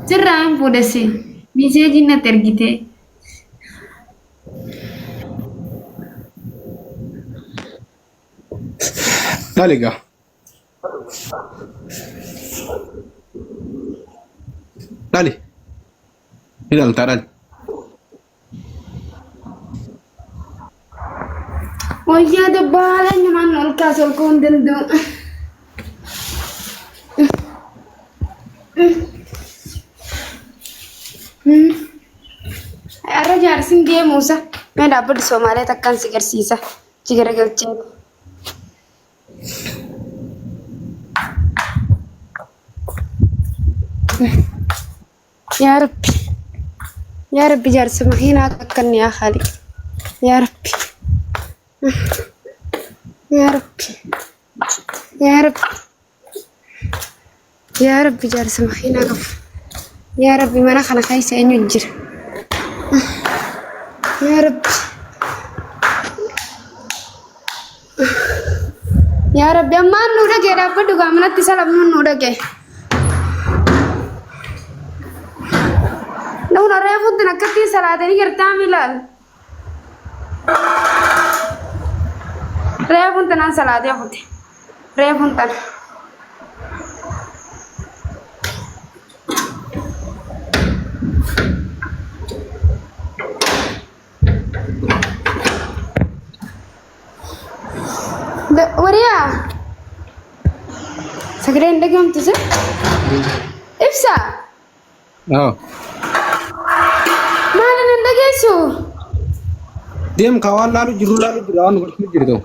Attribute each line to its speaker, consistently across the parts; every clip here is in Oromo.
Speaker 1: Sirraa hin fuudhessi. Miseejiin natti ergitee.
Speaker 2: Dhali gaa. Dhali. Ni dhaltaa dhali.
Speaker 1: Wayyaa dabbaala eenyumaan ol kaase ol ka'uu hin danda'u. Har'a jaarsin deemuusa. Mee dhaabbadhu Somaalee takkaan si garsiisa. Achi garagalchee. Yaa Rabbi. Yaa Rabbi jaarsa makiinaa takkan yaa Khaaliq. Yaa Rabbi. Yaa Rabbi. Yaa Rabbi. Yaa Rabbi jaarsa makiinaa qabu. Yaa Rabbi mana kana keessa eenyu jira? Yaa Rabbi. Yaa Rabbi ammaan nuu dhagee dhaabbadhu gaa manatti salamnuun nuu dhagee. Nuun reefuutti akkattiin salaatanii gartaa milaal. Reefuun tanaan salaatee fute. Reefuun tana. Wariyaa. Sagaleen hin dhagahamtu se? Ibsa.
Speaker 2: Oo.
Speaker 1: Maali nan dhageessu?
Speaker 2: Deem kaa waan laalu jiru laalu jira waan gochuu jirtu.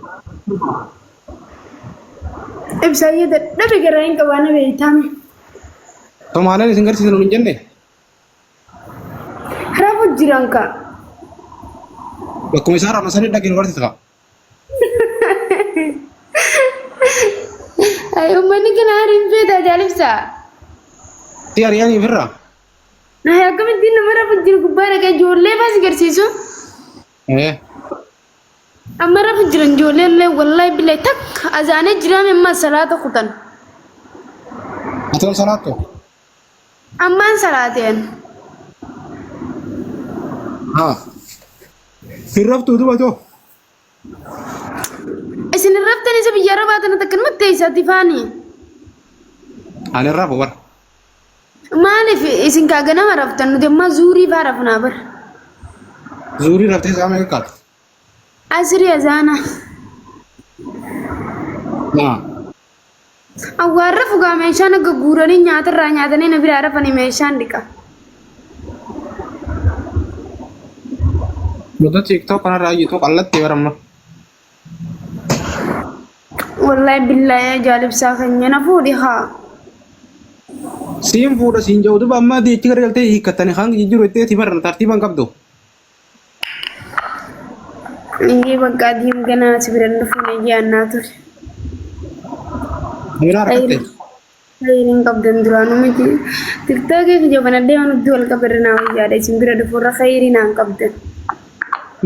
Speaker 1: Ibsaayyee dadhabe garaa hin qabaana beektaame.
Speaker 2: Somaaleen isin garsiisan hin jenne.
Speaker 1: Rafu jiran ka.
Speaker 2: Bakkuma isaan rafan sanii dhaqee nu garsiisa.
Speaker 1: Ay, uummanni kana hariin feeta jaalibsa.
Speaker 2: Si ari'anii ofirraa.
Speaker 1: Ay, akkamittiin nama rafu jiru gubbaa dhaqee ijoollee fa'aa si garsiisu.
Speaker 2: Eh.
Speaker 1: Amma rafu jiran ijoollee illee wallahi billahi takka azaanee jiraame amma salaata kutan.
Speaker 2: Atoon salaattu.
Speaker 1: Ammaan salaateen.
Speaker 2: Haa. Hin raftuu duba too.
Speaker 1: Isin hin raftan isa biyya arabaa tana takkanumatti teessatti faani.
Speaker 2: Ani hin rafu bara.
Speaker 1: Maaliif isin kaa ganama raftan nuti ammaa zuurii faa rafnaa bara.
Speaker 2: Zuurii raftee sa'a meeqa kaata?
Speaker 1: Asrii azaana.
Speaker 2: Haa.
Speaker 1: Awwaarra fugaa meeshaan akka guuranii nyaatarraa nyaatanii na biraa rafanii meeshaan dhiqa.
Speaker 2: Nuti TikTok kanarraa iyyuu qallattee bara amma.
Speaker 1: Wallahi billahi jaalibsaa keenya na fuudhi haa.
Speaker 2: Siin fuudha siin jedhu duba amma achi garagaltee hiikkattanii kaan jijjiiru itti barra tartiiban qabdu.
Speaker 1: Inni bakka adiin ganaa si bira dhufuun ayyaannaa ture.
Speaker 2: Miira harkatte.
Speaker 1: Khayriin qabdan duraanuu miti. Tiktookii kiyya banadhee waan hudduu wal qabarra naa wayyaadha isin bira dhufuurra khayrii naan qabdan.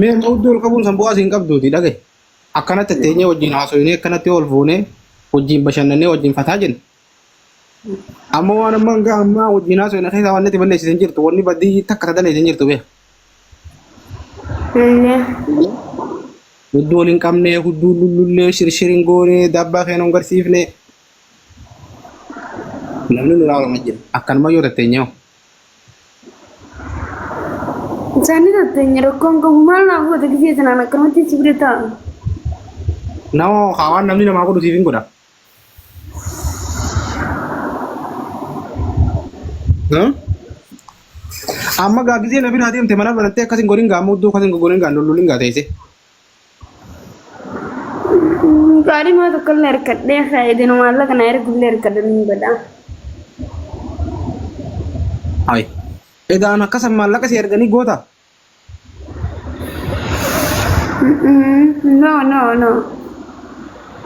Speaker 2: Mee amma hudduu ol qabuun san bu'aa siin qabduuti dhagaye. Akkanatti teenyee wajjin haasofnee akkanatti ol fuunee wajjin bashannanee wajjin fataa jenna. Amma waan amma hanga ammaa wajjin haasofne keessaa waan natti balleessite hin jirtu. Wanni badii takka ta daleesse hin jirtu beeka.
Speaker 1: Illee.
Speaker 2: Hudduu wal hin qabne, hudduu lullullee, shirshir hin goone, daabbaa keenya hin garsiifne. Namni nu laalama jira. Akkanuma yoo tatteenye hoo.
Speaker 1: Isaanii tatteenya rakkoon qabu maal naa goota gisee sanaan akkanumatti si bira taa'u.
Speaker 2: Nama waan namni namaa godhu siif hin godha. Amma gaa gisee na biraa deemte mana banattee akkas hin godhin gaa amma hudduu akkas hin godhin gaa lullulin gaa teessee.
Speaker 1: Qaadhimaa tokko illee harkadhee fayyadina maallaqa na ergullee harkadhe ni godha.
Speaker 2: Ayi. Edaan akkasa maallaqa si erganii goota.
Speaker 1: No, no, no.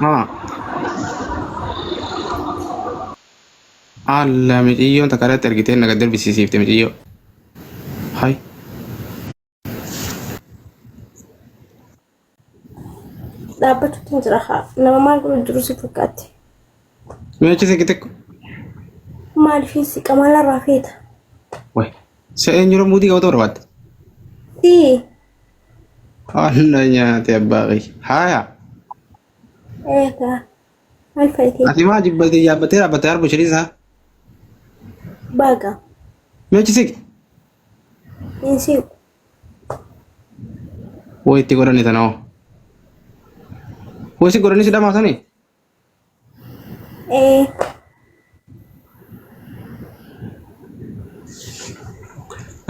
Speaker 2: Haa. Alla miciyyoon takka irratti ergitee na gad darbisiisiifte miciyyoo. Hai.
Speaker 3: Dhaabbachuutti hin jira haa. Nama maal godhu jiru si fakkaatti.
Speaker 2: Mee achi siqi xiqqo.
Speaker 3: Maaliif hin siqa maal irraa feeta?
Speaker 2: Way. Se eenyurra muudii qabatu barbaadde?
Speaker 3: Sii.
Speaker 2: Anna nyaate abbaa kiyya. Haaya.
Speaker 3: Eegaa. Maal fayitee?
Speaker 2: Ati maa jibbatee yaabbatee dhaabbattee arbu shiriisaa?
Speaker 3: Baga.
Speaker 2: Meechi siqi.
Speaker 3: Hin siqu.
Speaker 2: Way itti godhani tana hoo. Way si godhanii si dhamaasanii?
Speaker 3: Ee.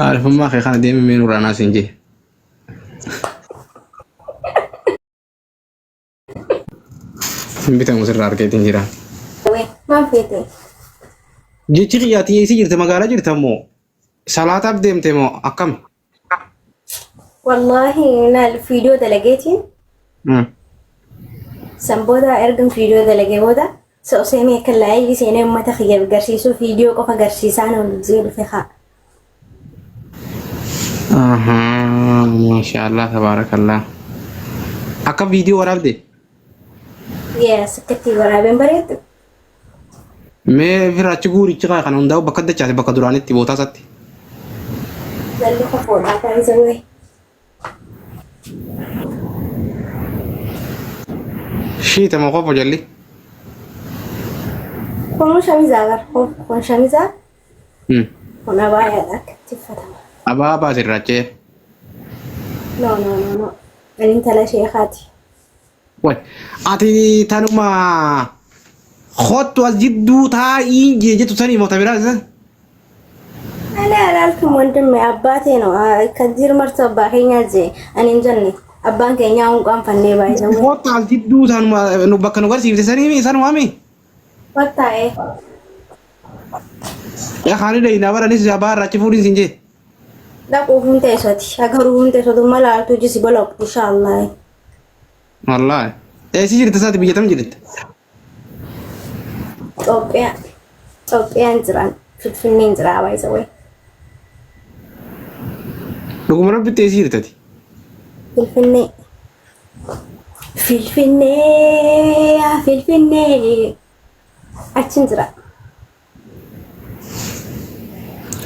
Speaker 2: Aarifummaa kee kana deemi mee nurraa naa siin jee. Hin bitamu sirraa argeetiin jira.
Speaker 3: Maal feete?
Speaker 2: Jechi kiyyaati eessa jirte magaalaa jirta moo salaataaf deemte moo akkam?
Speaker 3: Wallaahi naal viidiyoo dalageetiin san booda ergan viidiyoo dalagee booda seenee akka laayivii seenee uummata kiyya agarsiisuu viidiyoo qofa agarsiisaan ol jee dhufe haa.
Speaker 2: Ahaa, maashaallah tabaarakallah. Akka viidiyoo waraabde?
Speaker 3: Yes, akkatti waraabeen bareeddu.
Speaker 2: Mee firaachi guurichi kana hundaa'u bakka dachaase bakka duraanitti bootaa isaatti.
Speaker 3: Jalli kofoodhaa taasisa wayii.
Speaker 2: Shiita moo qofa jalli?
Speaker 3: Kun shamizaa bar kun shamizaa kun abaayaadha akkatti uffatama.
Speaker 2: Abaabaa sirraachee.
Speaker 3: No no no no. Ani intala sheekaati.
Speaker 2: Way ati tanuma kottu as jidduu taa'iin jee jettu sanii moo ta biraa isa?
Speaker 3: Ani alaalkum wandimme abbaa teeno kan jiru martu abbaa keenyaa jee ani hin jenne abbaan keenyaa hin qaanfannee baay'ee.
Speaker 2: Kottu as jidduu tanuma nu bakka nu garsiifte sanii sanumaa mi?
Speaker 3: Wattaa'ee.
Speaker 2: Yaa kaani dheeyinaa baranis abbaa irraa achi fuudhin siin jee.
Speaker 3: Dhaquu hin teessoti. Agaruu hin teessotu mala altuu jisi bolokti inshaallah.
Speaker 2: Wallaahi. Eessi jirta isaati biyya tam jirta?
Speaker 3: Itoophiyaa. Itoophiyaan jiran. Finfinneen jira baay'ee way.
Speaker 2: Dhuguma rabbitti eessi jirtati?
Speaker 3: Finfinnee. Finfinnee yaa Finfinnee. Achin jira.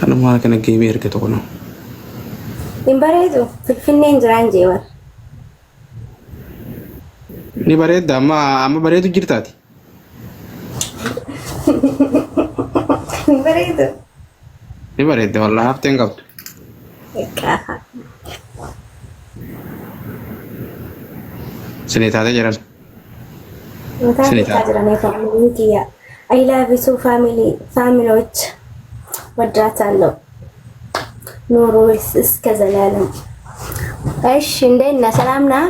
Speaker 2: Kanuma kana geemii erga tokko noo.
Speaker 3: Hin bareedu. Finfinneen jiraan jee war.
Speaker 2: Ni bareedda amma amma bareedu jirtaati.
Speaker 3: Hin bareedu.
Speaker 2: Ni bareedda wallaahi haftee hin qabdu.
Speaker 3: Qaafa.
Speaker 2: Sinii taatee jiran.
Speaker 3: Mataa
Speaker 2: Sinii
Speaker 3: keessaa
Speaker 2: taate.
Speaker 3: jiranii family kiyya. I love you so family family ወዳታለሁ። ኑሮ እስከ ዘላለም። እሺ እንዴት ነህ? ሰላም ነህ?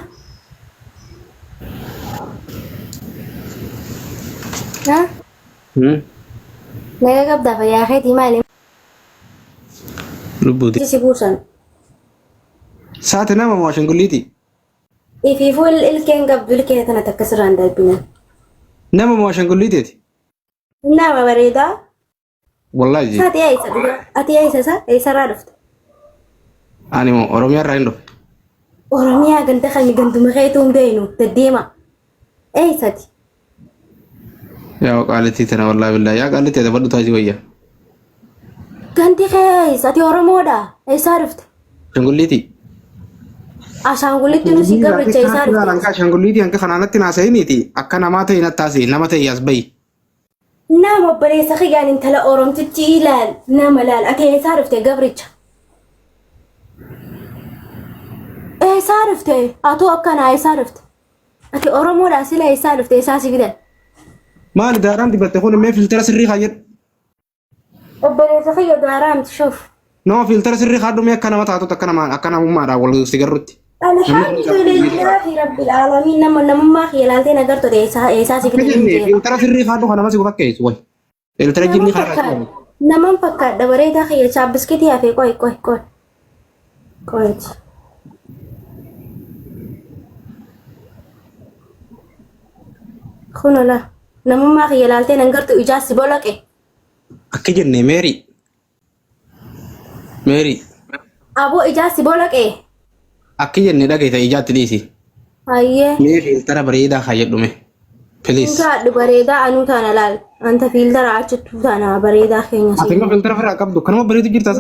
Speaker 3: እ? Naga qabdaa fayyaa keetii maali?
Speaker 2: Lubbuuti.
Speaker 3: Si buusan.
Speaker 2: Saati nama moo ashangulliiti?
Speaker 3: Ifiifuu ilkeen qabdu ilkee tana takka sirraan darbinan.
Speaker 2: Nama moo ashangulliiteeti?
Speaker 3: Nama bareedaa.
Speaker 2: Wallaahi ji.
Speaker 3: Ati eessa dhugaa? Ati eessa isa? Eessarraa dhufte?
Speaker 2: Ani moo Oromiyaa irraa hin dhufe.
Speaker 3: Oromiyaa ganda kami ganduma keetuu hin beeknu deddeema. Eessati?
Speaker 2: Yaa qaalittii tana wallaahi billaahi yaa qaalittii ati badhu taasii wayya.
Speaker 3: Gandi kee eessa? Ati Oromoodha. Eessaa dhufte?
Speaker 2: Ashangulliitii.
Speaker 3: Ashaangullitti nu si gabricha eessaa dhufte?
Speaker 2: Hanqa ashaangulliitii hanqa kanaanatti naasa'iniiti akka namaa ta'e natti haasa'e nama ta'e as bahi.
Speaker 3: Nama obboleessa kiyyaan intala Oromtichi ilaal nama laal ati eessaa dhufte gabricha? Eessaa dhufte? Atuu akkanaa eessaa dhufte? Ati Oromoodha sila eessaa dhufte eessaa si fidan?
Speaker 2: Maali daaraan dibatte kun mee filtera sirrii kaayyadhu.
Speaker 3: Obboleessa kiyya daaraa miti shuuf.
Speaker 2: No filtera sirrii kaadhu mee akka nama taatutti akka nama akka namummaadhaan wal si garrutti.
Speaker 3: Alhamdulillahi rabbil aalamiin nama namummaa kiyya ilaaltee nagartu eessaa eessaa si fidan hin jee.
Speaker 2: Filtera sirrii kaadhu kan nama si fakkeessu way. Filtera jinni
Speaker 3: Naman
Speaker 2: kana
Speaker 3: fakkaadha. Naman fakkaadha bareedaa kiyya chaabbiskitii hafee qoy qoy qoy. Qoyti. Kunola namummaa kiyya ilaaltee nagartu ijaa si bolaqe.
Speaker 2: Akka jenne Meeri. Meeri
Speaker 3: Aboo ijaa si bolaqe.
Speaker 2: akka jenne dhageeta ijaatti dhiisi.
Speaker 3: Hayyee.
Speaker 2: Mee filtera bareedaa kaayyadhu mee. Please.
Speaker 3: Inkaadhu bareedaa anuu taana laal. Anta fiiltara achittuu taana bareedaa keenya
Speaker 2: Ati
Speaker 3: si.
Speaker 2: immoo filtara firaa qabdu kanuma bareedu jirta.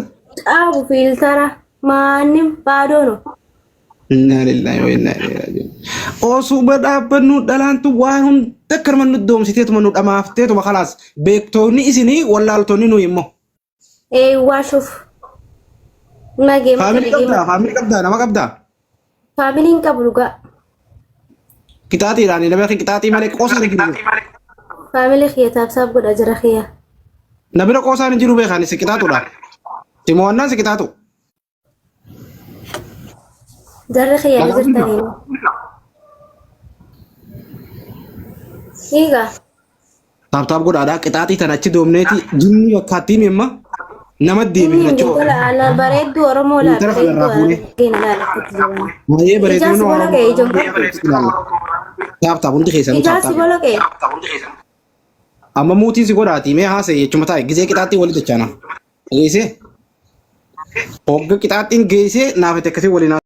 Speaker 3: Qaabu fiiltara maannim baadono.
Speaker 2: Innaa lillahi wa innaa ilaihi raaji'uun. Osuma dhaabbannu dhalaantu waan hunda akkanuma nu doomsiteetuma nu dhamaafteetuma kalaas beektoonni isinii wallaaltonni nuyi immoo.
Speaker 3: Eewwaa shuf. Nagee
Speaker 2: Faamilii qabdaa faamilii qabdaa nama qabdaa.
Speaker 3: Faamiliin qabu dhugaa.
Speaker 2: Qixaaxiidhaan nama qixaaxii malee qoosaan hin jiru.
Speaker 3: Faamilii kiyya taabsaaf godha jira kiyya.
Speaker 2: Na bira qoosaan hin jiru beekaan si qixaaxuudha. Si mo'annaan si qixaaxu.
Speaker 3: Jarri kiyya ni jirtanii. Hiigaa.
Speaker 2: Taap taap godhaadhaa qixaaxii tana achi doomneeti jinni fakkaattiin imma nama deebiin achi
Speaker 3: Intala ana bareedduu Oromoo laa
Speaker 2: Intala kana irraa
Speaker 3: bareedduu
Speaker 2: fuunee.
Speaker 3: argina laala akkatti jiran.
Speaker 2: Baay'ee bareedu
Speaker 3: Ijaarsi boloqee ijoon
Speaker 2: ilaalla. Taap taap hundi keessanuu taap
Speaker 3: Ijaarsi
Speaker 2: taap.
Speaker 3: boloqee.
Speaker 2: Amma muutiin si godhaatii mee haasa'e jechuma taa'e gizee qixaaxii walitti dachaana. Geessee hogga qixaaxiin geessee naaf itti akkasii waliin